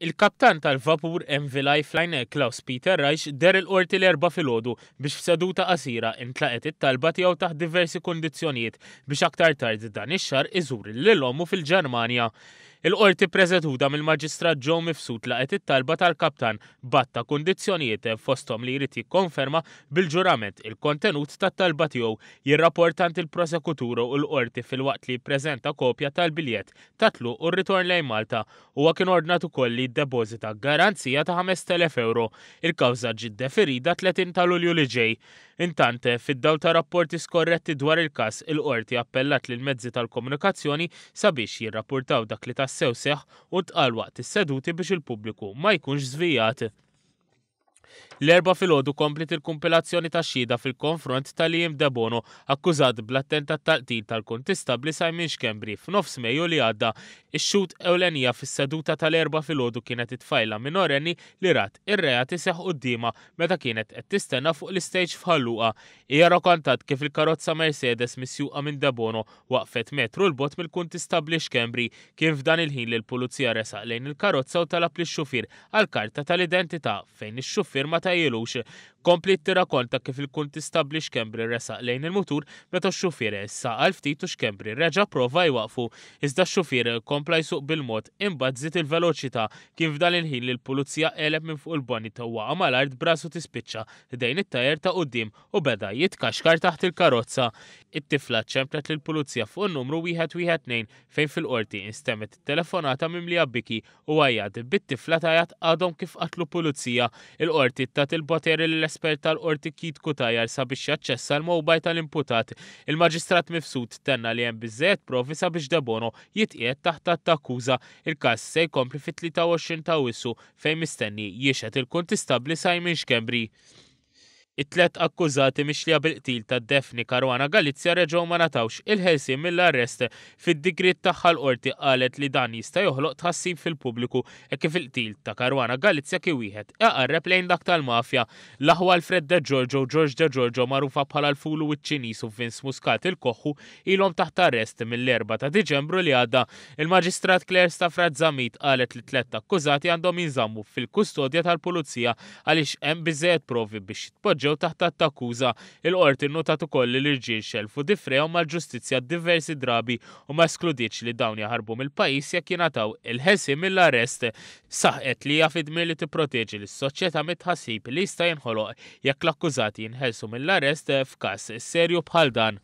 Il-kaptan tal-vapur MV Lifeline, Klaus Peter Reich, deher il-Qorti l-Erbgħa filgħodu biex f'seduta qasira intlaqgħet it-talba tiegħu taħt diversi kundizzjonijiet biex aktar tard dan ix-xahar iżur lil ommu fil-Ġermanja. Il-Qorti ppreseduta mill-Maġistrat Joe Mifsud laqgħet it-talba tal-kaptan b'għadd ta' kundizzjonijiet fosthom li jrid jikkonferma bil-ġurament il-kontenut tat-talba tiegħu, jirrapporta għand il-prosekutur u l-Qorti filwaqt li jippreżenta kopja tal-biljett tat-tluq u r-ritorn lejn Malta. Huwa kien ordnat ukoll li jiddepożita garanzija ta' 5,000 ewro. Il-kawża ġiet deferida 30 ta' Lulju li ġej. Intant, fid-dawl ta' rapporti skorretti dwar il-każ, il-Qorti appellat lill-mezzi tal-komunikazzjoni sabiex jirrappurtaw dak li tassew seħħ u ntqal waqt is-seduti biex il-pubbliku ma jkunx żvijat. L-Erbgħa filgħodu kompliet il-kumpilazzjoni tax-xhieda fil-konfront ta' Liam Debono, akkużat bl-attentat tal-qtil tal-Kuntistabbli Simon Schembri f'nofs Mejju li għadda. Ix-xhud ewlenija fis-seduta tal-Erbgħa filgħodu kienet it-tfajla minorenni li rat ir-reat iseħħ quddiemha meta kienet qed tistenna fuq l-istage f'Ħal Luqa. Hija rrakontat kif il-karozza Mercedes misjuqa minn Debono waqfet metru 'l bogħod mill-Kuntistabbli Schembri. Kien f'dan il-ħin li l-Pulizija resaq lejn il-karozza u talab lix-xufier għall-karta tal-identità fejn ix-xufier ma tajjilux. Kompliet tirrakonta kif il-Kuntistabbli Schembri resaq lejn il-mutur meta x-xufier saq għal ftit u Schembri reġa' pprova jwaqqfu. Iżda x-xufier kompla jsuq bil-mod imbagħad żied il-veloċità. Kien f'dan il-ħin li l-Pulizija għeleb minn fuq il-bonnet u waqa' mal-art b'rasu tispiċċa ħdejn it-tajer ta' quddiem u beda jitkaxkar taħt il-karozza. It-tifla ċemplet lill-Pulizija fuq in-numru 112 fejn fil-Qorti instemgħet it-telefonata mimlija biki u għajjat bit-tifla tgħajjat għadhom kif qatlu pulizija. Il-Qorti tat il-poteri lill-espert tal-Qorti Keith Cutajar sabiex jaċċessa l-mobile tal-imputat. Il-Maġistrat Mifsud tenna li hemm biżżejjed provi sabiex Debono jitqiegħed taħt att ta' akkuża. Il-każ se jkompli fit-23 ta' Awwissu fejn mistenni jixhed il-Kuntistabbli Simon Schembri. It-tlett akkużati mixlija bil-qtil ta' Daphne Caruana Galizia reġgħu ma ngħatawx il-ħelsien mill-arrest. Fid-digriet tagħha l-Qorti qalet li dan jista' joħloq tħassib fil-pubbliku hekk kif il-qtil ta' Caruana Galizia kien wieħed iqarreb lejn dak tal-mafja. L-aħwa Alfred Degiorgio u George Degiorgio magħrufa bħala l-Fulu u ċ-Ċiniż u Vince Muscat il-Koħħu ilhom taħt arrest mill-Erbgħa ta' Diċembru li għadda. Il-Maġistrat Claire Stafrace Zammit qalet li t-tlett akkużati għandhom jinżammu fil-kustodja tal-Pulizija għaliex hemm biżżejjed provi biex jitpoġġew taħt att ta' akkuża. Il-Qorti nnutat ukoll li l-irġiel xellfu difrejhom mal-ġustizzja diversi drabi u ma eskludietx li dawn jaħarbu mill-pajjiż jekk jingħataw il-ħelsien mill-arrest. Saħqet li hija fid-dmir li tipproteġi lis-soċjetà mit-tħassib li jista' jinħoloq jekk l-akkużati jinħelsu mill-arrest f'każ serju bħal dan.